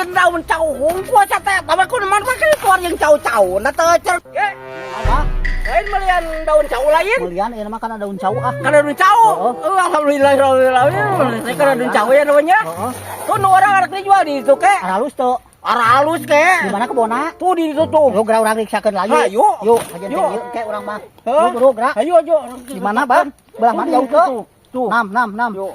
Daun cau hungkul sia teh, tapi ku man mah keluar jeung cau-cau na teu cer. Apa? Lain melian daun cau lain. Melian ieu mah kana daun cau ah. Kana daun cau. Heeh. Alhamdulillah rabbil alamin. Saya kana daun cau ya namanya. Heeh. Tuh nu urang arek dijual di ditu ke. Halus tuh. Arah halus ke. Di mana kebona? Tuh di ditu tuh. Yuk geura urang riksakeun lagi. Hayu. Yuk, kajian Yuk. teh yuk ke urang mah. Hah? Yuk buru gerak. Ayo ayo. Di mana, Bang? Belah mana jauh tuh? Tuh. Nam nam nam. Yuk.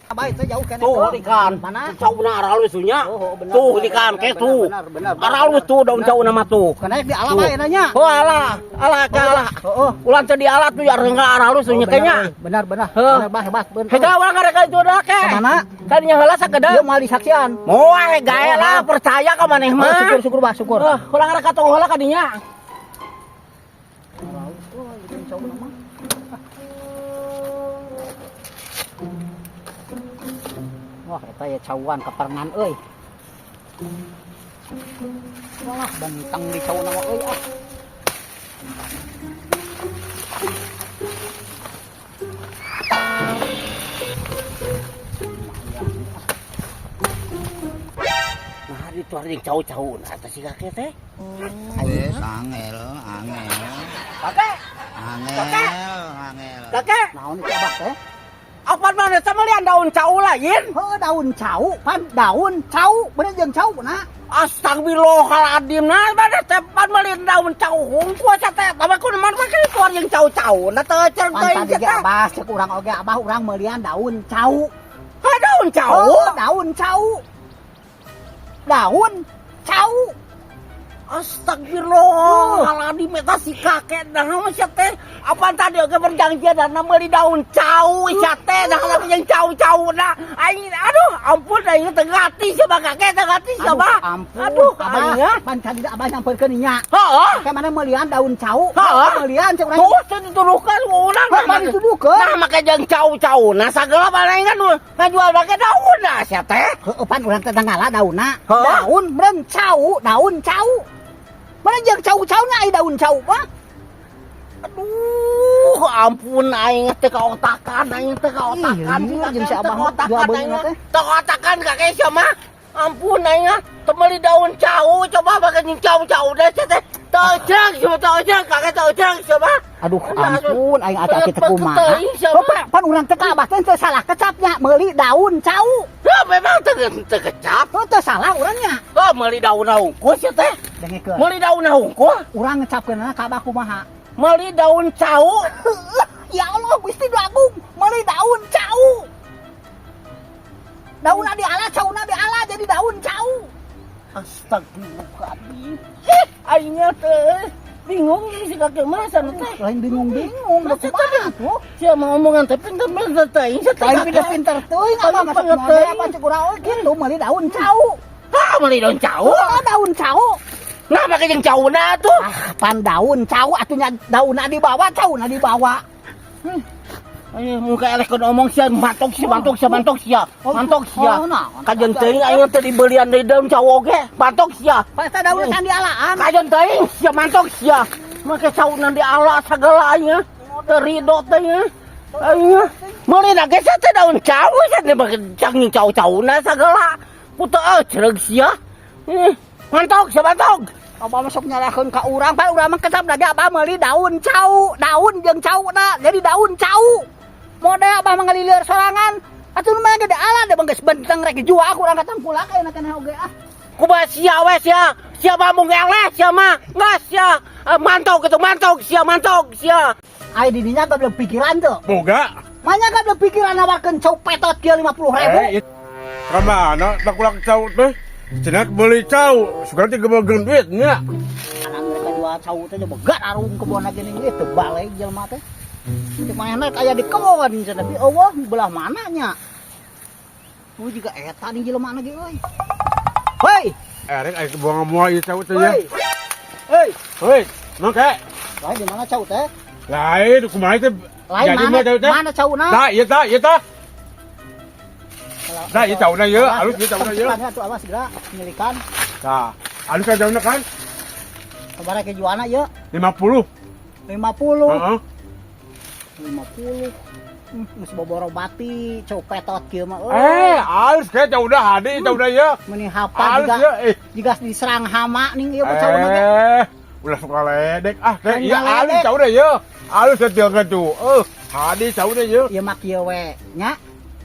Abah itu jauh keneh Tuh ikan. Mana? Cauna arah halus tuh nya. Oh, oh, benar, Tuh benar, ikan benar, ke benar, tuh. benar, benar, Arah halus tuh daun benar. cau nama tuh. Kena di ala Tuh. bae nanya. Oh alah, alah ke alah. Heeh. Ulan teu dialat tuh ya enggak arah halus tuh Oh, nya kayaknya. Benar, benar. Heuh. Benar, bah, bah, bener. Hega urang karek itu dah ke. Kemana? Tadinya heula sakedeung. Ieu moal disaksian. Moal gae lah percaya ka maneh Oh, mah. syukur syukur bah, syukur. Wah, urang arek katong heula ka dinya. Wah, eta ya cauan kaparengan euy. Wah, bentang di cauna mah euy ah. Nah, itu ada yang cau-cau. Nah, eta si kakek teh. Wes angel, angel. Kakek, Angel, angel. kakek. Naon itu abah teh? Apa mana sama lian daun cau lain? Heuh, daun cau, pan daun cau, bener jeung cau na. Astagfirullahaladzim, nah mana teh pan meuli daun cau hungkul sia teh. Tapi ku man mah keluar jeung cau-cau. Nah teu cer Pan teuing tadi sia ge teh. abah cek urang oge abah urang meulian daun cau. Ha daun cau? Oh, daun cau. Daun cau. Astagfirullahaladzim, eta si kakek nah mah sia teh. Apaan tadi oge berjanjian dan meuli daun cau sia teh, nah mah jeung cau-cau nah. Aing aduh ampun aing teu ngarti sia mah kakek teu ngarti sia Aduh, mah. ampun. Aduh, abah, aing ah. pan tadi abah nyamperkeun nya. Heeh. Kayak mana meulian daun cau? Heeh. Meulian cek urang. Tuh, teu dituduhkeun urang. Hah, pan dituduhkeun? Nah, make jeung cau-cau. Nah, sagala paling kan ngajual make daun nah sia teh. Heuh, pan urang teh ngala daunna. Heeh. Daun meureun cau, daun cau. Mana jeung cau-caunya ai daun cau mah? Aduh, ampun aing teh kaotakan, aing teh kaotakan. Ih, jeung si abah mah kaotakan jual aing beungeut teh. Teh kaotakan kakek sia mah. Ampun aing ah, teu meuli daun cau, coba make jeung cau-cau deh sia teh. Teu ujreng sia teu ujreng, kakek teu ujreng sia mah. Aduh, ampun aing ati-ati teh kumaha. Teuing sia Oh, mah. pan, pan urang teh ka abah teh teu salah kecapnya meuli daun cau. Ya memang teu teu kecap. Heuh, teu salah urangnya. Oh, meuli daun hungkul sia teh. Dengekeun. Meuli daun hungkul. Urang ngecapkeunana ka abah kumaha? Meuli daun cau. Ya Allah, Gusti Nu Agung, meuli daun cau. Daunna diala, cauna diala jadi daun cau. Astagfirullahaladzim. Eh, aing teh bingung ini si kakek mah sana teh. Lain bingung-bingung, da Masa kumaha tuh? Sia mah omongan teh pinter-pinter teh. Sia teh Lain pinter-pinter teuing abah Paling masuk pinter model teuing. apa cek urang oge kitu meuli daun cau. Hah, meuli daun cau. Oh, daun cau. Nah, make jeung cauna tuh. Ah, pan daun cau atuh nya daunna dibawa, cauna dibawa. Ayo muka eleh keun omong sia mantok sia mantok sia mantok sia. Mantok sia. Oh, naon? Kajeun teuing aing teh dibelian deui daun cau oge. Mantok sia. Pan eta daunna can dialaan. Kajeun teuing sia mantok sia. Make cauna diala sagala aing ah. Teu rido teh ah. Aing ah. Meuli na ge sia teh daun cau sia teh make cang cau-cauna sagala. Putu cereug sia. Eh, mantok sia mantok. Abah masuk nyalahkeun ka urang, pan urang mah kecap da ge abah meuli daun cau, daun jeung cauna jadi daun cau. Model abah mah ngalilieur sorangan. Atuh nu mah gede ala da geus benteng rek dijual ku urang ka tangkulak ayeuna keneh oge ah. Kumaha sia we sia. Sia mah mung eleh sia mah. Ngas sia. Eh, mantok gitu mantok sia mantok sia. Ai di dinya goblok pikiran tuh. Boga. Manya goblok pikiran nawarkeun cau petot kieu 50.000. Eh, ka mana tak kurang cau teh? Cenah beli cau, sekarang teh gebegeun duit nya. Anak mereka jual cau teh begat arung kebon lagi nih teu balik jelema teh. Cek manehna aya di kebon cenah tapi eueuh belah mana nya. Oh juga eta nih jelema lagi euy. Hei, Erek aya buang moal ieu cau teh nya. hei. Hei, Hei, mangke. lain di mana cau teh? Lain kumaha teh? Lain Jadi mana? mah cau teh. Mana cauna? Tah, ieu tah, ieu tah. Tah, ieu cauna ieu, alus ieu cauna ieu. Atuh awas segera nyelikan. Tah, alus kan cauna kan? Sabaraha ke jualna ieu? 50. 50. Heeh. 50. Geus boboro bati, cau petot kieu mah euy. Eh, halus kayak cau udah hadi, cau udah ya. Meni hapa Halus juga ya, eh. jiga diserang hama ning ieu mah cauna ge. Eh, ulah suka ledek. Ah, teh, iya Lain halus ngaledek. cau udah ya. Halus ya tuh. Eh, hadi cau udah ya. Ieu mah kieu we nya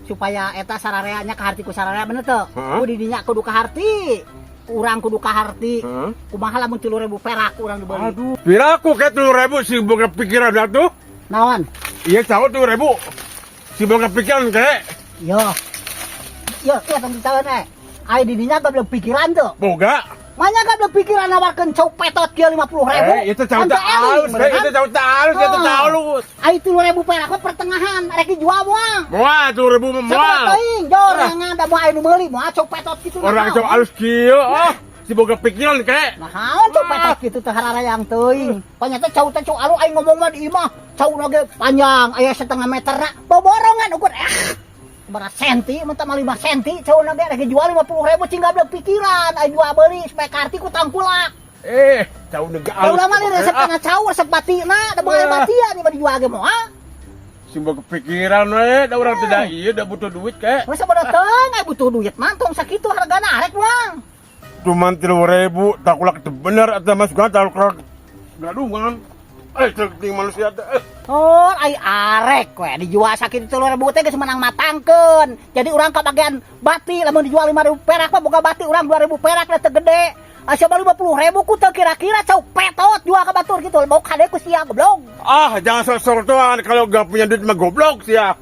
supaya eta sararea nya kaharti ku sararea, bener teu? Heeh. Ku di dinya kudu kaharti. Urang kudu kaharti. Heeh. Kumaha lamun 3.000 perak urang dibeli? Aduh, piraku kayak 3.000 sih boga pikiran dah tuh. Naon? Iya cau 3.000. Si boga pikiran kayak Yo. Yo, iya tong ditaweun eh. Ai di dinya goblok pikiran tuh. Boga. Manya goblok pikiran nawarkeun cau petot kieu 50.000. Eh, itu cau tak halus, eh, itu cau tak halus, itu tak halus. Ai 3.000 perak mah pertengahan, arek dijual moal. Moal 3.000 mah moal. Sabar teuing, jorangan da moal anu meuli, moal cau petot kitu. Orang cau halus kieu, ah, si boga pikiran kayak. Nah, naon cau petot kitu teh hararayang teuing. Panyata cau teh cau alu, aing ngomong mah di imah. Cau ge panjang, aya setengah meter na. Boborongan ukur eh. Berapa senti, mun mah 5 senti, cau ge rek dijual 50.000 cing gablek pikiran, aing jual beuli supaya karti ku tangkulak. Eh, cau nega Kalau halus. lama nih resep tengah cau, resep batina, da boga batian ieu mah dijual ge moal. Si boga pikiran we, da urang tidak iya, da butuh duit kayak. Masa bodoh teuing, aya butuh duit mah tong sakitu hargana arek moal. Cuman 3.000, tak kulak itu bener atau mas gua tak kulak gadungan. Eh, ting manusia teh. Eh. Oh, ai arek we dijual sakitu 3.000 teh geus menang matangkeun. Jadi urang kabagian bati, lamun dijual 5.000 perak mah boga bati urang 2.000 perak lah teu gede. Asa 50.000 ku teu kira-kira cau petot jual ka batur gitu. Bau kade ku sia, goblok. Ah, jangan sok-sok tuan kalau gak punya duit mah goblok sih ya.